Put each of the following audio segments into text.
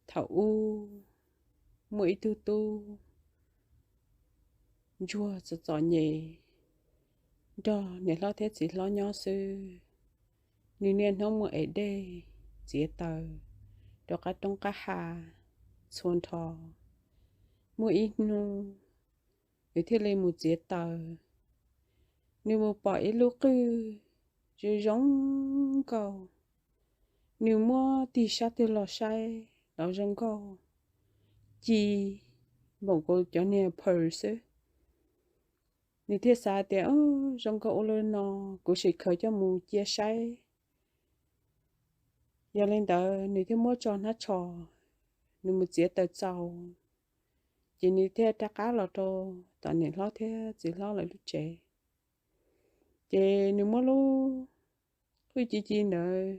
Thaum ub muaj ib tug tub ntsuag txom txom nyem nrog niam hlob thiab txiv hlob nyob xwb. Nws niaj hnub mus ev dej txiav taws rau qab roob qab hav txhua nrho. Muaj ib hnub nws thiaj li mus txiav taws, nws mus pom ib lub qwj zoo zoo nkauj. Nws muab tig sab twg los saib los zoo nkauj ci npaum nkaus cov niag phaws xwb. Nws thiaj xav tias, Zoo nkauj ua luaj no, kuv sim khaws coj mus cia saib. Yog li ntawd nws thiaj muab tso hnab tsho, nws mus txiav taws txaus, ces nws thiaj rov qab los rau tom niam hlob thiab txiv hlob lawv lub tsev. Ces nws muab lub qwj ci ci ntawd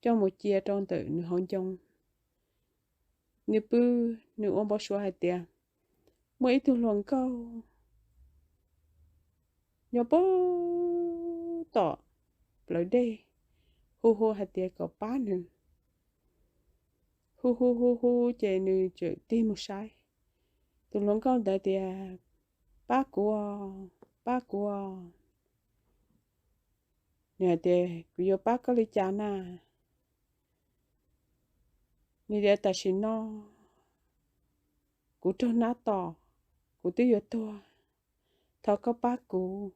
coj mus cia rau ntawm nws hauv ncoo. Nws pw, nws ua npau suav hais tias muaj ib tug hluas nkauj nyob puag tom plawv dej hu hu hais tias kom pab nws. Hu hu hu hu ces nws txawm tig mus saib. Tus hluas nkauj ntawd tias, Pab kuv, pab kuv. Nws hais tias, Kuv yuav pab koj li cas na? Nws tias, Tam sim no kuv raug nab tom, kuv twb yuav tuag, thov koj pab kuv.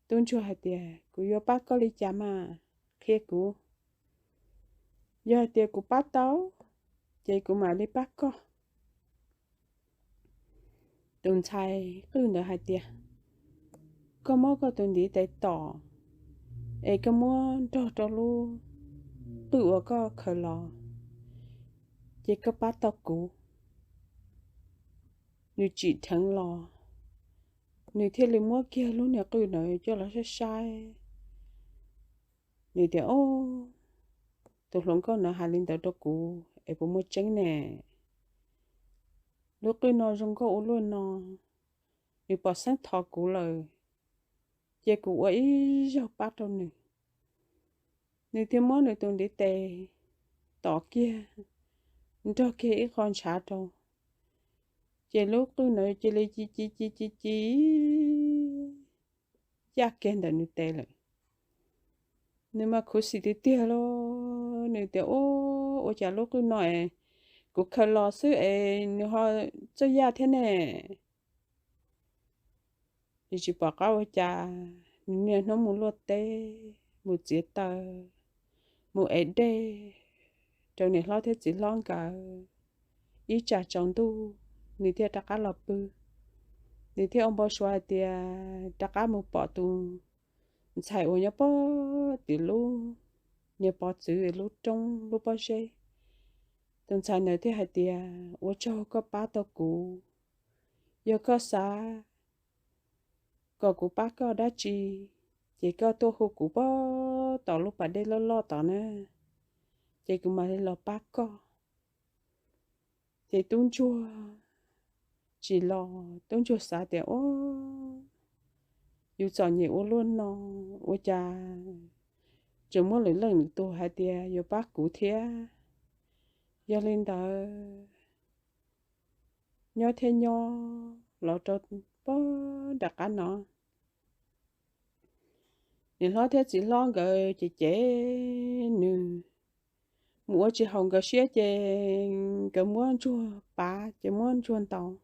Tub ntsuag hais tias, Kuv yuav pab koj li cas mas qhia kuv. Yog hais tias kuv pab tau, ces kuv mam li pab koj. Tus ntxhais qwj ntawd hais tias, Koj muab koj tus ntiv tes tom, es koj muab nrog rau lub qwj uas koj khaws los, ces koj pab tau kuv. Nws tsim dheev los, nws thiaj li muab kiag lub niag qwj ntawd coj los saib saib. Nws tias, Ob, tus hluas nkauj ntawd hais li ntawd rau kuv es puas muaj tseeb ne? Lub qwj no zoo nkauj ua luaj no, nws pom xeeb thov kuv lawm, ces kuv ua ib zaug pab rau nws. Nws thiaj muab nws tus ntiv tes tom kiag, nrog kiag ib qho ntshav rau, ces lub qwj ntawd cia li ci ci ci ci ci ncaj kiag ntawm nws tes lawm. Nws mas khuv xim tiag tiag lauj, nws tias, Ub, ua cas lub qwj no es kuv khaws los xwb es nws ho txawj yaj thiab ne? Nws tsis pom qab ua cas, nws niaj hnub mus luaj teb, mus txiav taws, mus ev dej rau niam hlob thiab txiv hlob nkawd. Ib tsam tsaus ntuj nws thiaj rov qab los pw. Nws thiaj ua npau suav hais tias rov qab mus pom tus ntxhais uas nyob puag tim lub niag pov txwv lub roob lub pob zeb. Tus ntxhais ntawd thiaj hais tias, Ua tsaug koj pab tau kuv. Yog koj xav kom kuv pab koj dab tsi, ces koj tuaj hu kuv puag tom lub pas dej loj loj tod na, ces kuv mam li los pab koj. Ces tub ntsuag tsis los, tub ntsuag xav tias, Ub, yus txom nyem ua luaj no, ua cas tseem muaj lwm leej lwm tus hais tias yuav pab kuv thiab. Yog li ntawd, nyob thiab nyob los rau puag nram qab no, niam hlob thiab txiv hlob nkawd ces cem nws, mus ua tsis haum nkawd siab ces nkawd muab ntsuag pav ces muab ntsuag ntaus.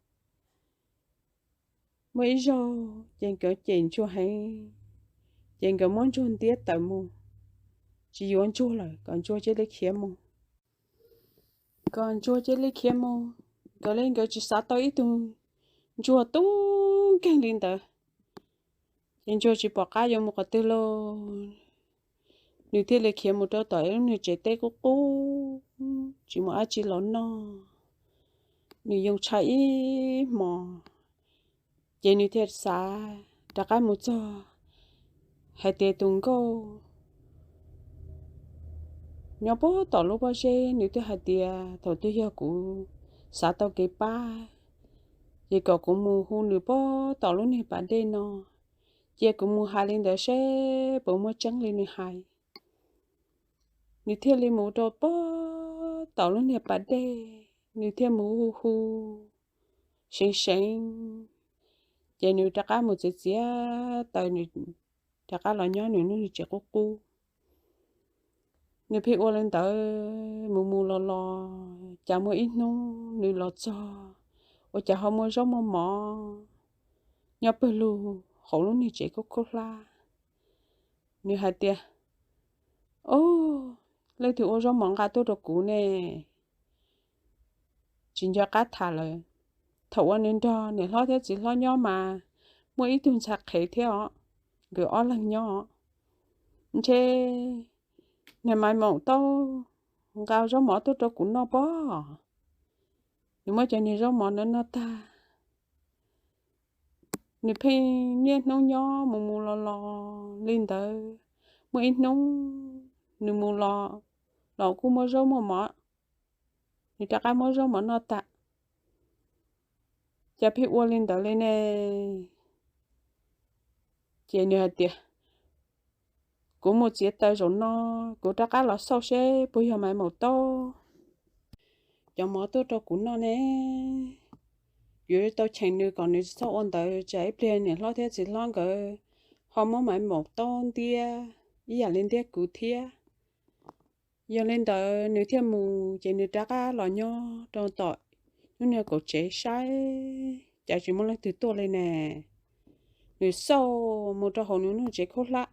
Muaj ib zaug ces nkawd cem ntsuag heev, ces nkawd muab ntsuag ntiab tawm mus, tsis yuav ntsuag lawm, kom ntsuag cia li khiav mus. Kom ntsuag cia li khiav mus, nkawd li nkawd tsis xav tau ib tug ntsuag tub nkeeg li ntawd. Ces ntsuag tsis pom qab yuav mus qhov twg lauj, nws thiaj li khiav mus rau tom ib lub niag tsev teb qub qub, tsis muaj dab tsi los noj. Nws yoo tshaj ib hmos, ces nws thiaj xav rov qab mus txog hais tias tus nkauj nyob puag tom lub pob zeb, nws twb hais tias thaum twg yog kuv xav tau kev pab, ces kom kuv mus hu nws puag tom lub niag pas dej no. Cia kuv mus hais li ntawd seb puas muaj tseeb li nws hais. Nws thiaj li mus rau puag tom lub niag pas dej, nws thiaj mus hu hu seev seev, ces nws rov qab mus txiav txiav taws, nws rov qab los nyob nws lub niag tsev qub qub. Nws pheej ua li ntawd mus mus los los, cas muaj ib hnub nws los txog, ua cas ho muaj zaub muaj mov nyob pawg lug hauv lub niag tsev khaub khaub hlab. Nws hais tias, Ob, leej twg ua zaub mov nqa tuaj rau kuv ne? Tsis nco qab tham lawm. Thaum uas nws nrog niam hlob thiab txiv hlob nyob mas muaj ib tug ntxhais qhev thiab os, nkawd ob leeg nyob os. Ntshe niag Maiv Maum tau nqa zaub mov tuaj rau kuv noj pob. Nws muab cov niag zaub mov no noj tag, nws pheej niaj hnub nyob mus mus los los li ntawd. Muaj ib hnub nws mus los, los kuj muaj zaub muaj mov, nws rov qab muab zaub mov noj tag. Cas pheej ua li ntawd li ne? Ces nws hais tias, Kuv mus txiav taws zaum no, kuv rov qab los xauj seb puas yog Maiv Maum tau cov mov tuaj rau kuv noj ne. Yuav tau cheem nws kom nws tsis txhob ua ntawd, tsam ib pliag niam hlob thiab txiv hlob nkawd ho muab Maiv Maum tau ntiab ib yam li ntiab kuv thiab. Yog li ntawd nws thiaj mus, ces nws rov qab los nyob rau tom lub niag kaum tsev saib cas tsis muaj leej twg tuaj li ne. Nws xauj mus rau hauv nws lub tsev khaub hlab,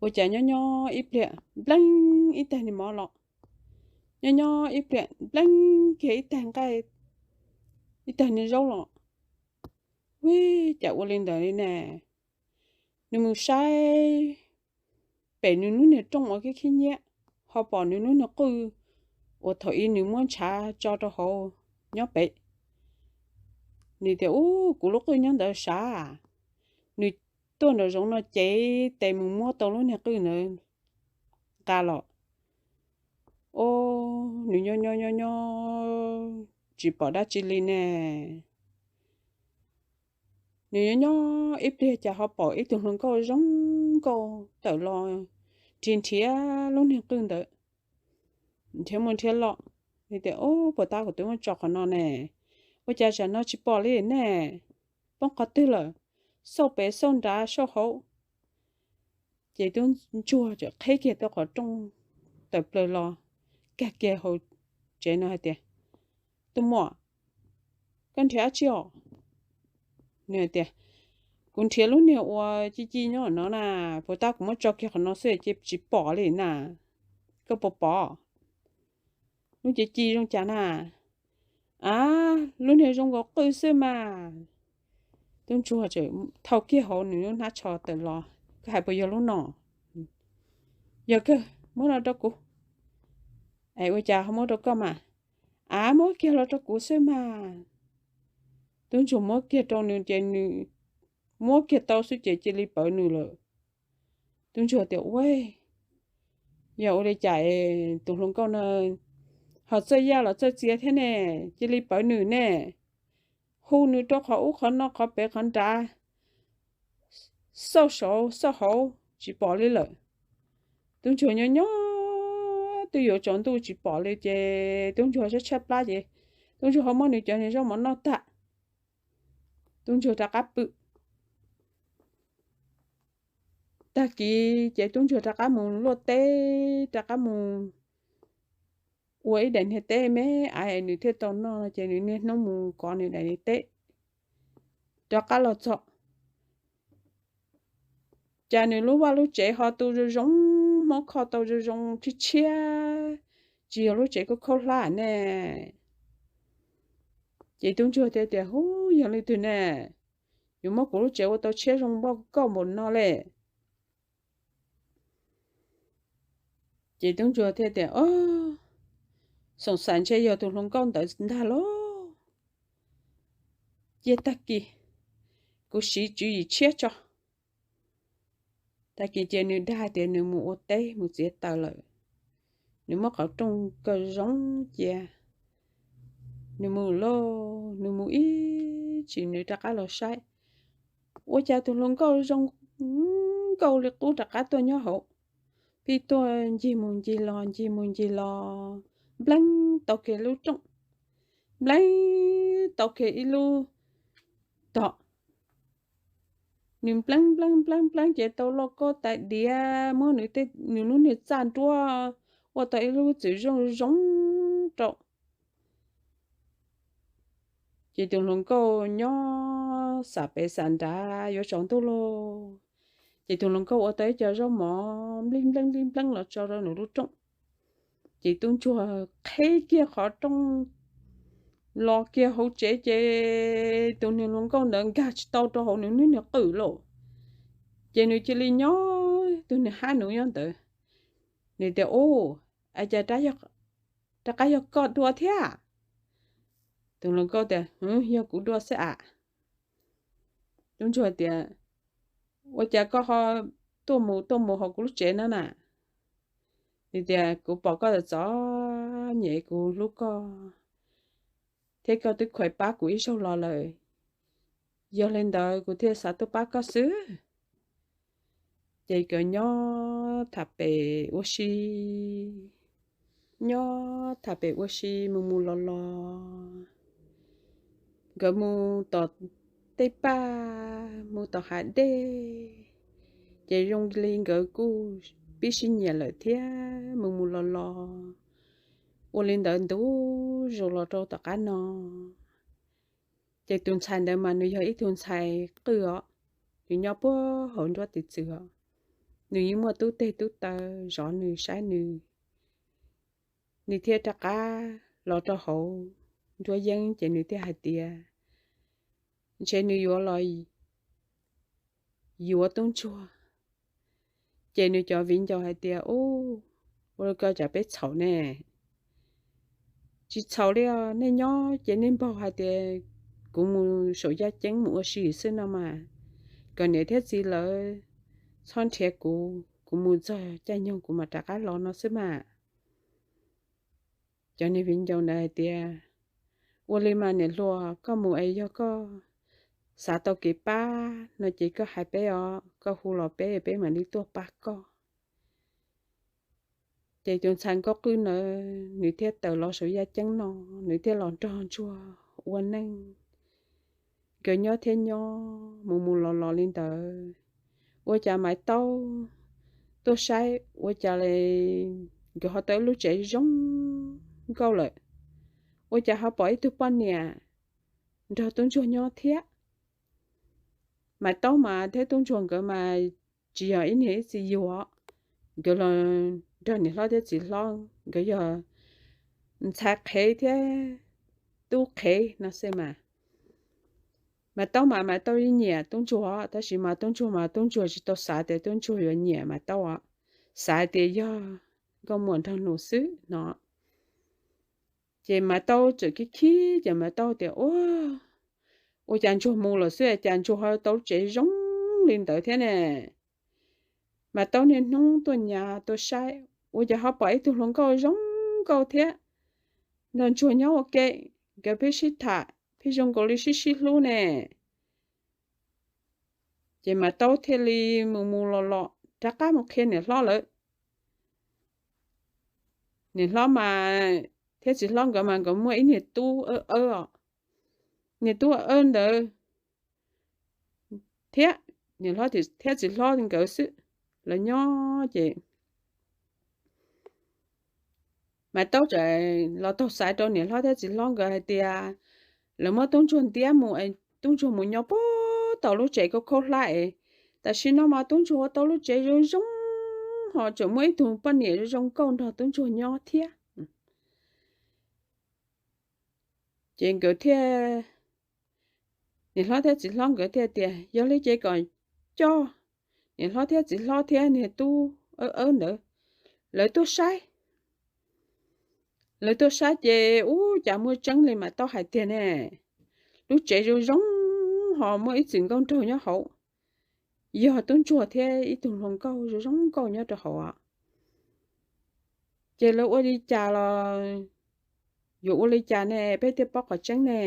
ua cas nyob nyob ib pliag npleeb ib tag niag mov los, nyob nyob ib pliag npleeb kiag ib tag nqaij, ib tag niag zaub los. Ub, cas ua li ntawd li ne? Nws mus saib pem nws lub niag rooj uas khib khib nyiab, ho pom nws lub niag qwj uas thaum ub nws muab ntshav tso rau hauv nyob pem. Nws tias, Ub, kuv lub qwj nyob ntawd sav. Nws tuaj nraum zoov no cev tes mus muab tau lub niag qwj ntawd nqa los. Ob, nws nyob nyob nyob nyob tsis pom dab tsi li ne. Nws nyob nyob ib pliag cas ho pom ib tug hluas nkauj zoo nkauj tawm los nrhiav nrhiav lub niag qwj ntawd, nrhiav mus nrhiav los. Nws tias, Ub, puas tab kuv twb muab tso qhov no ne, ua cas tsam no tsis pom li ne? Poob qhov twg lawm? Xauj pem xauj nrad xauj hauv. Ces tub ntsuag txawm qheb kiag tau qhov rooj tawm plaws los, kag kiag hauv tsev no hais tias, Tus muam, koj nrhiav dab tsi os? Nws tias, Kuv nrhiav lub niag uas ci ci nyob no na, puas tab kuv muab tso kiag qhov no xwb ces tsis pom li na. Koj puas pom? Lub ci ci zoo cas na? A, lub niag zoo nkaus qwj xwb mas. Tub ntsuag txawm thau kiag hauv nws lub hnab tsho tawm los, Koj hais puas yog lub no? Yog kawg, muab no rau kuv. Es ua cas ho muab rau koj mas? A, muab kiag los rau kuv xwb mas. Tub ntsuag muab kiag rau nws ces nws muab kiag tau xwb ces cia li pawv nws lawm. Tub ntsuag tias, Ua, yog ua li cas es tus hluas nkauj no ho txawj yaj los txawj txiav thiab ne, cia li pawv nws ne? Hu nws rau qhov ub qhov no qhov pem qhov nrad, xauj saud xauj hauv tsis pom li lawm. Tub ntsuag nyob nyob twb yuav tsaus ntuj tsis pom li ces tub ntsuag tshaib tshaib plab ces tub ntsuag ho muab nws cov niag zaub mov noj tag, tub ntsuag rov qab pw. Tag kis ces tub ntsuag rov qab mus luaj teb, rov qab mus ua ib daim niag teb me, a, nws thiaj tau noj no ces nws niaj hnub mus kov nws daim niag teb. Rov qab los txog, cas nws lub vaj lub tsev ho tu zoo zoo, hmoov kho tau zoo zoo tshiab tshiab, tsis yog lub tsev khaub khaub hlab ne. Ces tub ntsuag thiaj tias, Hu, yog leej twg ne? Yuav muab kuv lub tsev ua tau tshiab zoo nkauj npaum no li. Ces tub ntsuag thiaj tias, Ob, xoom xaim ntshe yog tus hluas nkauj ntawd ntag lauj. Cia tag kis kuv siv tswv yim tshiab tso. Tag kis ces nws dag tias nws mus ua teb mus txiav taws lawm, nws muab qhov rooj kaw zoo cia, nws mus lauj, nws mus ib chim nws rov qab los saib, ua cas tus hluas nkauj zoo nkauj li qub rov qab tuaj nyob hauv, pheej tuaj ncig mus ncig los ncig mus ncig los, npleeb tau kiag lub rooj, npleeb tau kiag ib lub tog. Nws npleeb npleeb npleeb npleeb ces tau lauj kaub tais diav, muab nws lub niag txaj nruab ua tau ib lub txwm zoo zoo rau. Ces tus hluas nkauj nyob xam pem xam nrad yuav tsaus ntuj lauj, ces tus hluas nkauj ua tau ib co zaub mov nplij npleeb nplij npleeb los tso rau nws lub rooj. Ces tub ntsuag qheb kiag qhov rooj los kiag hauv tsev, ces tus niag hluas nkauj ntawd nkag tsis tau rau hauv nws niag qwj lawm. Ces nws cia li nyob tus niag hab nws nyob ntawd. Nws tias, Ub, ua cas rov qab yog koj dua thiab? Tus hluas nkauj tias, Yog kuv dua xwb as. Tub ntsuag tias, Ua cas koj ho tuaj mus tuaj mus hauv kuv lub tsev no na? Nws tias, Kuv pom koj txom txom nyem, kuv hlub koj, thiab koj twb khuv pab kuv ib zaug los lawm, yog li ntawd kuv thiaj xav tuaj pab koj xwb. Ces nkawd nyob tham pem ua si, nyob tham pem ua si mus mus los los. Nkawd mus tom tej paj, mus tom hav dej, ces zoo li nkawd kuj pib sib nyiam lawm thiab mus mus los los, ua li ntawd ntu zus los rau tom qab no. Ces tus ntxhais ntawd mas nws yog ib tug ntxhais qwj os, nws nyob puag hauv nruab tiv txwv os, nws yeej muaj tub teg tub taw zov nws saib nws. Nws thiaj rov qab los rau hauv nruab yeeb ces nws thiaj hais tias, Ntshe nws yuav los yuav tub ntsuag. Ces nws cov viv ncaus hais tias, Ub, ua li ko cas peb txhaum ne? Tsis txhaum li os, nej nyob ces nej npog hais tias kuv mus saum yaj ceeb mus ua si xwb no mas, kom niam thiab txiv lawv txhob nrhiav kuv, kuv mus txog caij nyoog kuv mam rov qab los no xwb mas. Cov niag viv ncaus ntawd hais tias, Ua li mas niam hluas, koj mus es yog koj xav tau kev pab no ces koj hais peb os, koj hu los peb, peb mam li tuaj pab koj. Ces tus ntxhais nkauj qwj ntawd nws thiaj tawm los saum yaj ceeb no, nws thiaj los nrog ntsuag ua neej. Nkawd nyob thiab nyob mus mus los los li ntawd, ua cas Maiv Taub tuaj saib ua cas li nkawd ho tau ib lub tsev zoo nkauj lawm, ua cas ho pom ib tug poj niam nrog tub ntsuag nyob thiab. Maiv Taub mas thiab tub ntsuag nkawd mas tsis yog ib niam ib txiv yug, nkawd los nrog niam hlob thiab txiv hlob, nkawd yog ntxhais qhev thiab tub qhev no xwb mas. Maiv Taub mas Maiv Taub yeej nyiam tub ntsuag, tab sis mas tub ntsuag mas tub ntsuag tsis tau xav tias tub ntsuag yuav nyiam Maiv Taub, xav tias yog nkauj muam nrog nus xwb no. Ces Maiv Taub txawm khib khib ces Maiv Taub tias, Ua, ua cas ntsuag mus lawm xwb cas ntsuag ho tau lub tsev zoo li ntawd thiab ne? Maiv Taub niaj hnub tuaj nyav tuaj saib, ua cas ho pom ib tug hluas nkauj zoo nkauj thiab nrog ntsuag nyob ua ke, nkawd pheej sib tham pheej zoo nkaus li sib sib hlub ne. Ces Maiv Taub thiaj li mus mus los los rov qab mus qhia niam hlob lawm. Niam hlob mas thiab txiv hlob nkawd mas nkawd muaj ib niag tub awb awb os. Niag tub awb ntawd thiab niam hlob thiab txiv hlob nkawd xwb, lawv nyob ces Maiv Taub txawm los taug xaiv rau niam hlob thiab txiv hlob nkawd hais tias, lawv muab tub ntsuag ntiab mus, tub ntsuag mus nyob puag tom lub tsev khaub khaub hlab es, tam sim no mas tub ntsuag ua tau lub tsev zoo zoo, ho tseem muaj ib tug poj niam zoo zoo nkauj nrog tub ntsuag nyob thiab. Ces nkawd thiaj, niam hlob thiab txiv hlob nkawd thiaj tias, Yog li ces kom coj niam hlob thiab txiv hlob thiab niag tub awb awb ntawd, lawv tuaj saib. Lawv tuaj saib ces ub, cas muaj tseeb li Maiv Taub hais tiag ne, lub tsev zoo zoo, ho muaj ib txwm nkauj nraug nyob hauv, yog tub ntsuag thiab ib tug hluas nkauj zoo zoo nkauj nyob rau hauv. Ces lawv ua li cas los, yuav ua li cas ne peb thiaj paub qhov tseeb ne?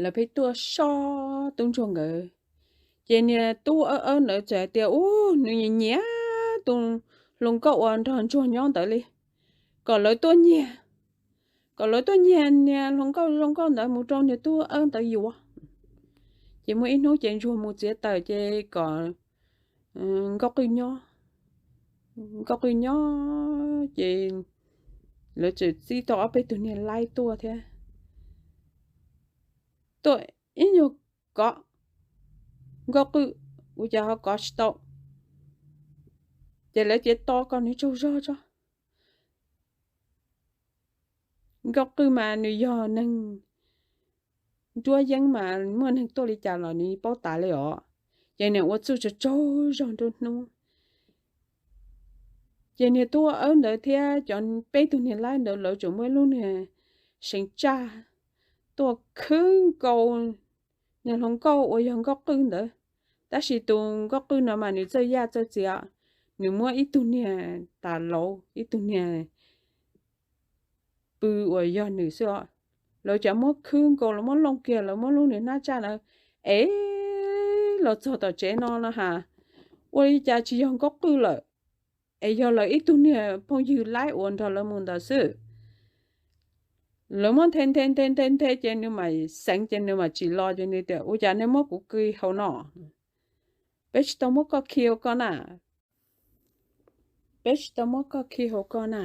Lawv pheej tuaj soj tub ntsuag nkawd. Ces niag tub awb awb ntawd txawm hais tias, Ub, nws nyiam nyiam tus hluas nkauj uas nrog ntsuag nyob ntawd li. kom lawv tuaj nyiag, kom lawv tuaj nyiag niag hluas nkauj zoo nkauj ntawd mus rau niag tub awb ntawd yuav. Ces muaj ib hnub ces ntsuag mus txiav taws ces kom nkauj qwj nyob, nkauj qwj nyob ces lawv txawm txib tau ob peb tug niag laib tuaj thiab. Tuaj ib nyuag kov nkauj qwj, ua cas ho kov tsis tau, ces lawv tias tos kom nws tsaug zog tso. Nkauj qwj mas nws yog neeg nruab yeeb mas muaj neeg tuaj li cas los nws paub tas li os. Ces nws ua txuj tsaug tsaug zog nruab hnub. Ces niag tub awb ntawd thiab cov peb tug niag laib ntawd lawv tseem muaj ib lub niag seev tsaj tuaj khwb nkaus niag hluas nkauj uas yog nkauj qwj ntawd. Tab sis tus nkauj qwj no mas nws txawj yaj txawj txiav, nws muab ib tug niag tas lauv, ib tug niag pw uas yog nws xwb os. Lawv cov muab khwb nkaus, lawv muab looj kiag, lawv muab lub niag hnab tsaj na, es los txog tom tsev no no has, ua li cas tsis yog nkauj qwj lawm, es yog lawv ib tug niag phooj ywg laib uas nrog lawv mus ntawd xwb. Lawv muab nthe nthe nthe nthe nthe ces nws mam xeev ces nws mam tsim los ces nws tias, ua cas nej muab kuv khi hauv no? Peb tsis tau muab koj khi hauv ko na. Peb tsis tau muab koj khi hauv ko na.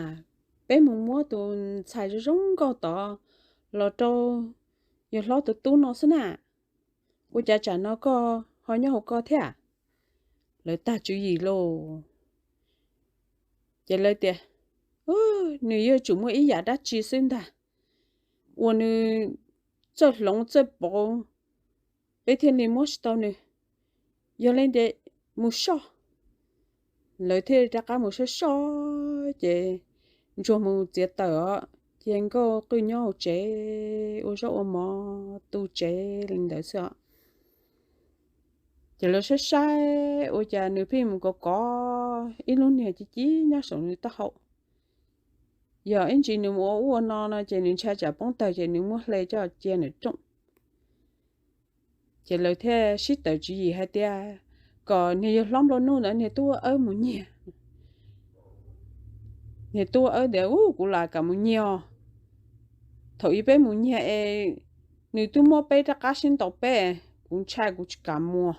Peb mus muab tus ntxhais zoo zoo nkauj tod los rau yawg hlob tus tub no xwb na. Ua cas tsam no koj ho nyob hauv ko thiab? Lawv tag tswv yim lauj. Ces lawv tias, nws yuav tsum muaj ib yam dab tsi xwb ntag uas nws txawj hloov txawj pauv, peb thiaj li muab tsis tau nws. Yog li ntawd mus soj. Lawv thiaj rov qab mus soj soj ces ntsuag mus txiav taws os, ces nkauj qwj nyob hauv tsev ua zaub ua mov tu tsev li ntawd xwb os. Ces lawv saib saib ua cas nws pheej mus kov kov ib lub niag ci ci nyob saum nws taub hau. Yog ib ntsis nws mus ua ub ua no no ces nws ntshai tsam poob tawg ces nws muab hle coj cia nws rooj. Ces lawv thiaj sib tawm tswv yim hais tias kom niag yawg hlob nplua nuj ntawd niag tub awb mus nyiag. Niag tub awb tias, u, kuv lam kam mus nyiag os. Thaum ub peb mus nyiag es nws twb muab peb rov qab sib ntaus peb, kuv ntshai kuv tsis kam mus,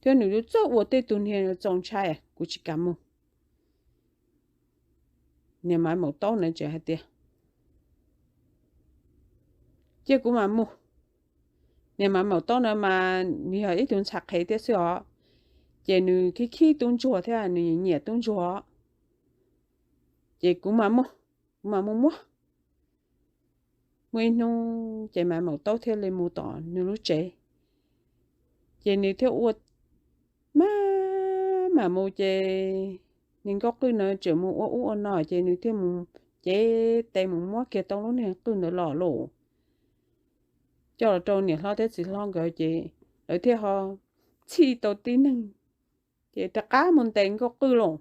thiab nws twb txawj ua tej tug niag txaus ntshai, kuv tsis kam mus. Niag Maiv Maum Taub ntawd tseem hais tias, cia kuv mam mus. Niag Maiv Maum Taub ntawd mas nws yog ib tug ntxhais qhev thiab xwb os, ces nws khib khib tub ntsuag thiab nws nyiam tub ntsuag. Ces kuv mam mus, kuv mam mus muab. Muaj ib hnub ces Maiv Maum Taub thiaj li mus tom nws lub tsev. Ces nws thiaj ua, mam mam mus ces niag nkauj qwj ntawd tseem mus ua ub ua no ces nws thiaj mus cev tes mus muab kiag tau lub niag qwj ntawd los lauj, coj los rau niam hlob thiab txiv hlob nkawd ces lawv thiaj ho txhij tau tib neeg, ces rov qab mus ntes nkauj qwj lauj.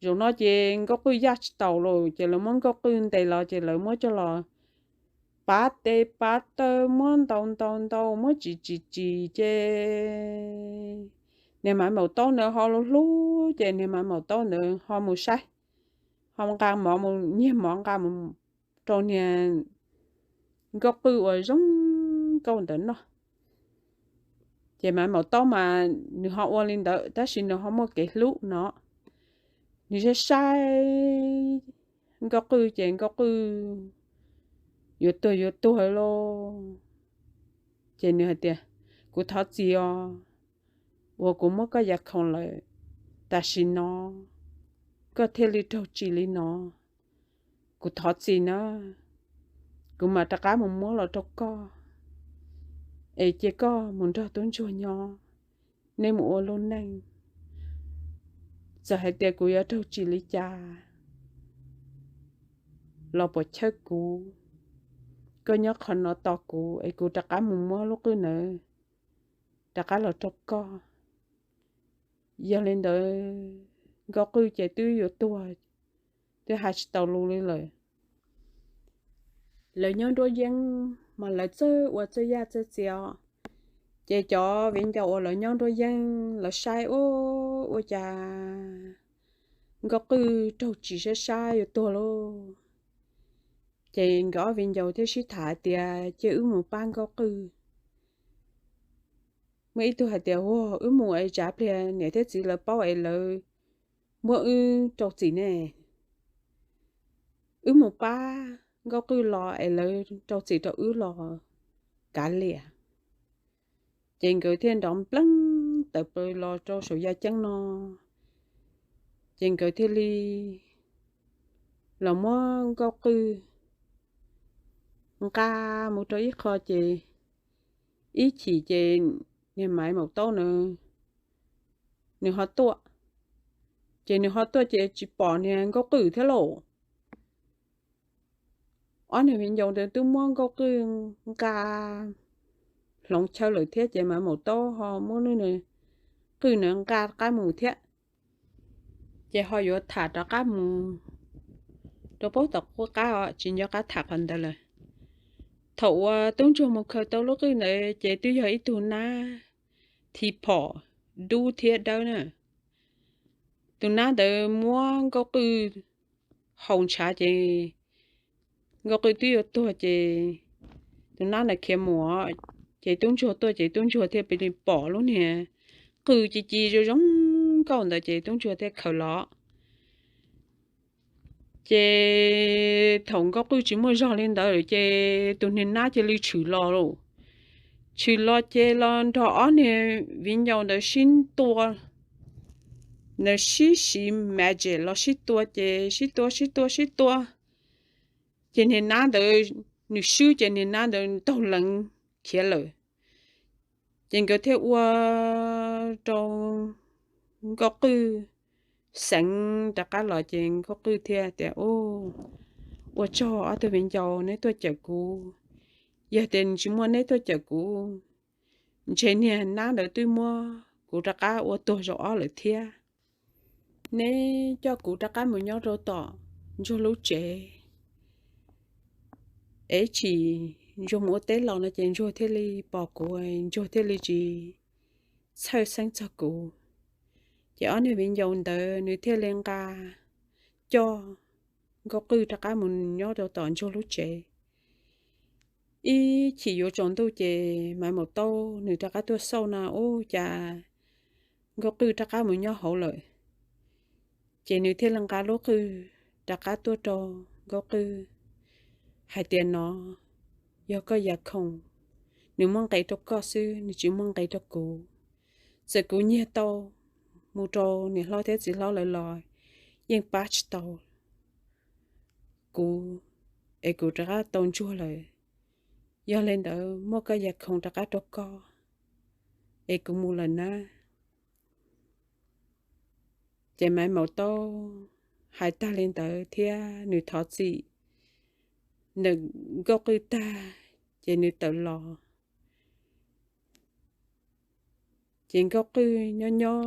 Zaum no ces nkauj qwj yaj tsis taus lauj, ces lawv muab nkauj qwj ntes los ces lawv muab coj los pav tes pav taw, muab ntaus ntaus ntaus, muab tsis tsis tsis ces niag Maiv Maum Taub ntawd ho hlub hlub ces niag Maiv Maum Taub ntawd ho mus saib, ho nqa mov mus nyiag mov nqa mus rau niag nkauj qwj uas zoo nkauj ntawd noj. Ces Maiv Maum Taub mas nws ho ua li ntawd tab sis nws ho muaj kev hlub no. Nws saib saib nkauj qwj ces nkauj qwj yuav tuag yuav tuag lauj. Ces nws hais tias, kuv thov txim os, uas kuv muab koj ya khoom lawm, tam sim no koj thiaj li raug tsim li no. Kuv thov txim na, kuv mam rov qab mus muab los rau koj, es cia koj mus nrog tub ntsuag nyob, nej mus ua lub neej. Txawm hais tias kuv yuav raug tsim li cas los puas chawj kuv, koj nyob qhov no tos kuv es kuv rov qab mus muab lub qwj ntawd rov qab los rau koj. Yog li ntawd nkauj qwj ces twb yuav tuag, twb hais tsis tau lus li lawm. Lawv nyob nruab yeeb mas lawv txawj ua txawj yaj txawj txiav os. Ces cov viv ncaus uas lawv nyob nruab yeeb lawv saib ua, ua cas nkauj qwj raug tsim saib saib yuav tuag lauj. Ces nkawd ob viv ncaus thiaj sib tham hais tias cia wb mus pab Nkauj Qwj. Muaj ib tug hais tias, Ua, wb mus es tsam pliag niam thiab txiv lawv paub es lawv muab wb rau txim ne. Wb mus pab Nkauj Qwj los es lawv rau txim rau wb los kav liam. Ces nkawd thiaj nrov npleeb tawm plaws los rau saum yaj ceeb no. Ces nkawd thiaj li los muab Nkauj Qwj nqa mus rau ib qho ces ib chim ces niag Maiv Maum Taub na nws ho tuaj. Ces nws ho tuaj ces tsis pom niag Nkauj Qwj thiab lauj. Ob niag viv ncaus ntawd twb muab Nkauj Qwj nqa hloov chaw lawm thiab ces Maiv Maum Taub ho muab nws, Qwj na nqa qab mus thiab. Ces ho yuav tham rov qab mus rau pab tom qub qab os, tsis nco qab tham qhov ntawd lawm. Thaum uas tub ntsuag mus khaws tau lub qwj ntawd ces twb yog ib tug nab thi phom dub thiab dawb na. Tus nab ntawd muab Nkauj Qwj haus ntshav ces Nkauj Qwj twb yuav tuag ces tus nab ntawd khiav mus, ces tub ntsuag tuaj ces tub ntsuag thiaj pom lub niag qwj ci ci zoo zoo nkauj ntawd ces tub ntsuag thiaj khaws los. Ces thaum Nkauj Qwj tsis muaj zog li ntawd ces tus niag nab cia li tshwm los lauj. Tshwm los ces los nrog ob niag viv ncaus ntawd sib tua, ntawd sib siv magic los sib tua ces sib tua sib tua sib tua. Ces niag nab ntawd nws swb ces niag nab ntawd ntaug leev khiav lawm. Ces nkawd thiaj ua rau Nkauj Qwj xeev rov qab los ces Nkauj Qwj thiaj tias, Ua tsaug ob tug viv ncaus neb tuaj cawm kuv. Yog tias tsis muaj neb tuaj cawm kuv, ntshe niag nab ntawd twb muab kuv rov qab ua tuag zaum ob lawm thiab. Neb coj kuv rov qab mus nyob rau tom ntsuag lub tsev, es ib chim ntsuag mus ua teb los no ces ntsuag thiaj li pom kuv, ntsuag thiaj li tsis txhawj xeeb txog kuv. Ces ob niag viv ncaus ntawd nws thiaj li nqa coj Nkauj Qwj rov qab mus nyob rau tom ntsuag lub tsev. Ib chim yuav tsaus ntuj ces Maiv Maum Taub nws rov qab tuaj xauj no, ua cas Nkauj Qwj rov qab mus nyob hauv lawm. Ces nws thiaj li nqa lub qwj rov qab tuaj rau Nkauj Qwj hais tias, No yog koj yam khoom, nws muab nqes rau koj xwb, nws tsis muab nqes rau kuv. Txawm kuv nyiag tau mus rau niam hlob thiab txiv hlob lawv los yeej pab tsis tau kuv, es kuv rov qab tau ntsuag lawm. Yog li ntawd muab koj yam khoom rov qab rau koj, es kuv mus lawm na. Ces Maiv Maum Taub hais tag li ntawd thiab nws thov txim ntawm Nkauj Qwj tag, ces nws tawm los. Ces Nkauj Qwj nyob nyob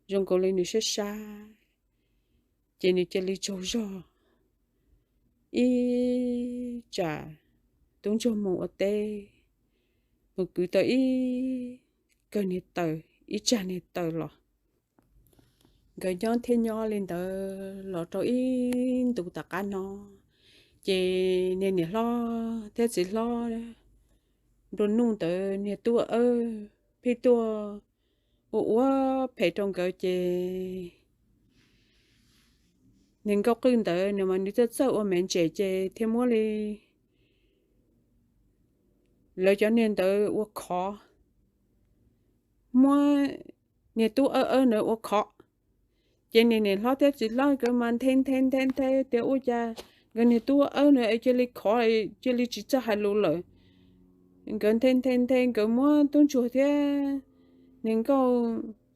zoo nkaus li nws sab sab, ces nws cia li tsaug zog. Ib tsam tub ntsuag mus ua teb, mus kwv tau ib kawg niag taws, ib tsag niag taws los, nkawd nyob thiab nyob li ntawd los rau ib ntus tom qab no, ces niag niam hlob thiab txiv hlob nplua nuj ntawd niag tub awb pheej tuaj ua ua phem rau nkawd ces niag Nkauj Qwj ntawd nws mas nws txawj txawj ua me ntses ces thiaj muab li lawv cov niag ntawd ua khov, muab niag tub awb awb ntawd ua khov. Ces niag niam hlob thiab txiv hlob nkawd mas nthe nthe nthe nthe tias ua cas nkawd niag tub awb ntawd cia li khov, cia li tsis txawj hais lus lawm. Nkawd nthe nthe nthe nkawd muab tub ntsuag thiab niag Nkauj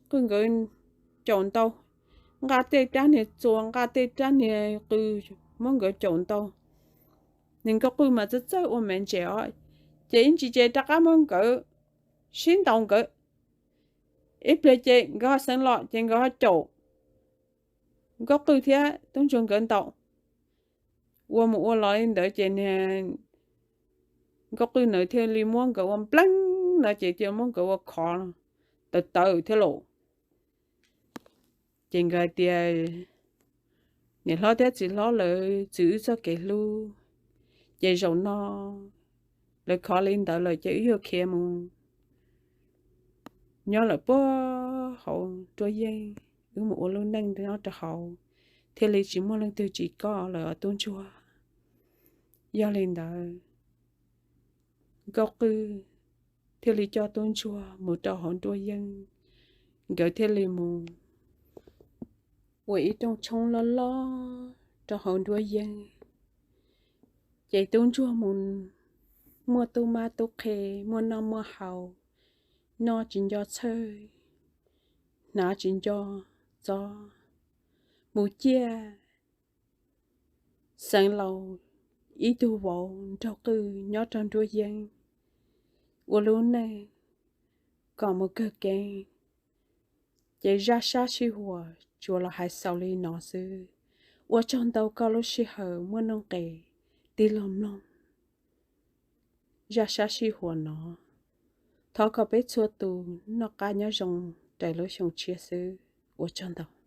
Qwj nkawd caum ntau, nqa tej rab niag txuas nqa tej rab niag qws muab nkawd caum ntau. Niag Nkauj Qwj mas txawj txawj ua me ntses os, ces ib ntsis ces rov qab muab nkawd sib ntaus nkawd. Ib pliag ces nkawd ho xeev los ces nkawd ho caum Nkauj Qwj thiab tub ntsuag nkawd ntaus. Ua mus ua los li ntawd ces niag Nkauj Qwj ntawd thiaj li muab nkawd ua npleeg no ces thiaj muab nkawd ua khov tawv tawv thiab lauj. Ces nkawd hais tias Niam hlob thiab txiv hlob lawv txwv wb txoj kev hlub, ces zaum no lawv khov li ntawd lawm ces wb yuav khiav mus nyob lawm puag hauv nruab yeeb, wb mus ua lub neej nyob rau hauv, thiaj li tsis muaj leej twg tsim koj lawm os tub ntsuag. Yog li ntawd, Nkauj Qwj thiaj li coj tub ntsuag mus rau hauv nruab yeeb, nkawd thiaj li mus ua ib rooj tshoob loj loj rau hauv nruab yeeb. Ces tub ntsuag mus muaj tub mab tub qhe, muaj noj muaj haus, noj tsis nco txhawj, hnav tsis nco txob, mus ciaj xeev laus ib tug vauv nraug qwj nyob rau nruab yeeb, ua lub neej kom mus kawg kev. Ces zaj sab sij huam tsuas los hais xaus li no xwb. Ua tsaug ntau koj lub sij hawm muaj nuj nqis tig los mloog zaj sab sij huam no. Thov kom peb txhua tus noj qab nyob zoo raws lub xyoo tshiab xwb. Ua tsaug ntau.